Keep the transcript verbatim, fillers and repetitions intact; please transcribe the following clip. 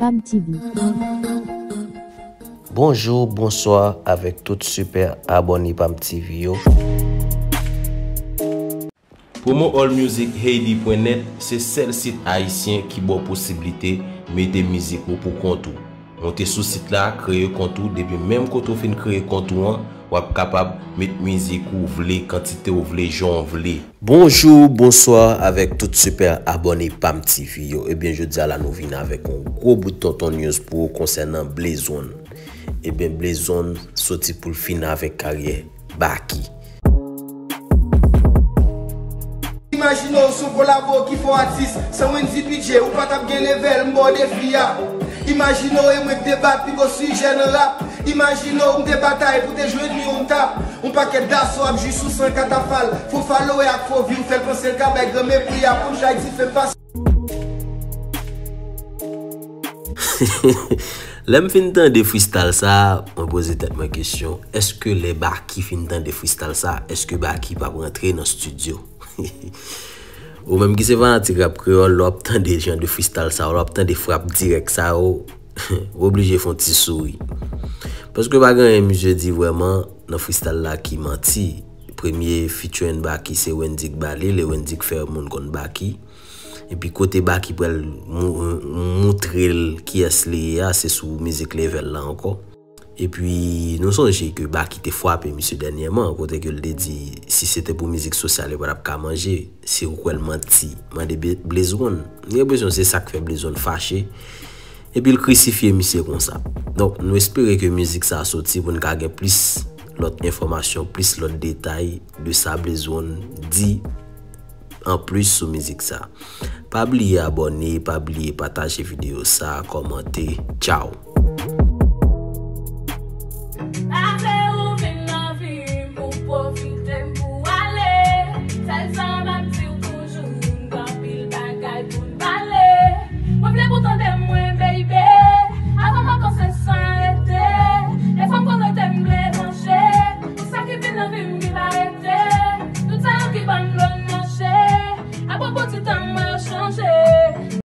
Pam T V. Bonjou, bonswa avèk tout sipè abòne Pam T V yo. Promo All Music Haiti pwen nèt se sèl sit ayisyen ki ba w posiblite mete mizik ou pou kont ou. Monte sou sit la, kreye kont ou, depi menm kote w fin kreye kont ou an, w ap kapab met mizik ou vle, kantite w vle, jan w vle. Bonjou, bonswa avèk tout sipè abòne Pam T V yo. Ebyen, jodi a la nou vin avèk yon gwo bout tonton news pou ou konsènan Blaze One. Ebyen, Blaze One soti pou l fini avèk karyè Baky. Imajine w se yon kolabo ki fè w atis, san Wendy P J, ou pa t ap gen level, m ba w defi a. Imajine w e mwen k te bat pi gwo sijè nan rap. Imajine w m te batay pou te jwenn li yon tap. Yon pakèt daso ap jwi sou san katafal. Fo falowe ak fo vi w fè l panse l ka bay gran mepri a pou l chay dife pase. Lè m fin tande freestyle sa, mwen poze tèt mwen kesyon, èske lè Baky fin tande freestyle sa, èske Baky p ap rantre nan estidyo? Ou menm ki se fanatik rap kreyòl, lè w ap tande jan de freestyle sa yo, lè w ap tande frap dirèk sa yo, ou oblije fè yon ti souri. Paske pa gen anyen misye di vrèman nan freestyle la ki manti. Premye featuring Baky se Wendyy k ba li l, e Wendyy k fè moun konn Baky. Epi kote Baky pral mou-, moutre l kiyès li ye a, se sou mizik Level la ankò. Epi nou sonje ke Baky te frape misye dènyèman, kote ke l te di, si se te pou mizik sosyal, li pa t ap ka manje. Si ou kwè l manti, mande Be-, Blaze One. M gen enpresyon se sa k fè Blaze One fache. Epi l krisifye misye konsa. Donk, nou espere ke mizik sa a soti pou n ka gen plis lòt enfòmasyon, plis lòt detay de sa Blaze One di anplis sou mizik sa. Pa bliye abòne, pa bliye pataje videyo sa, kòmante. Tchao!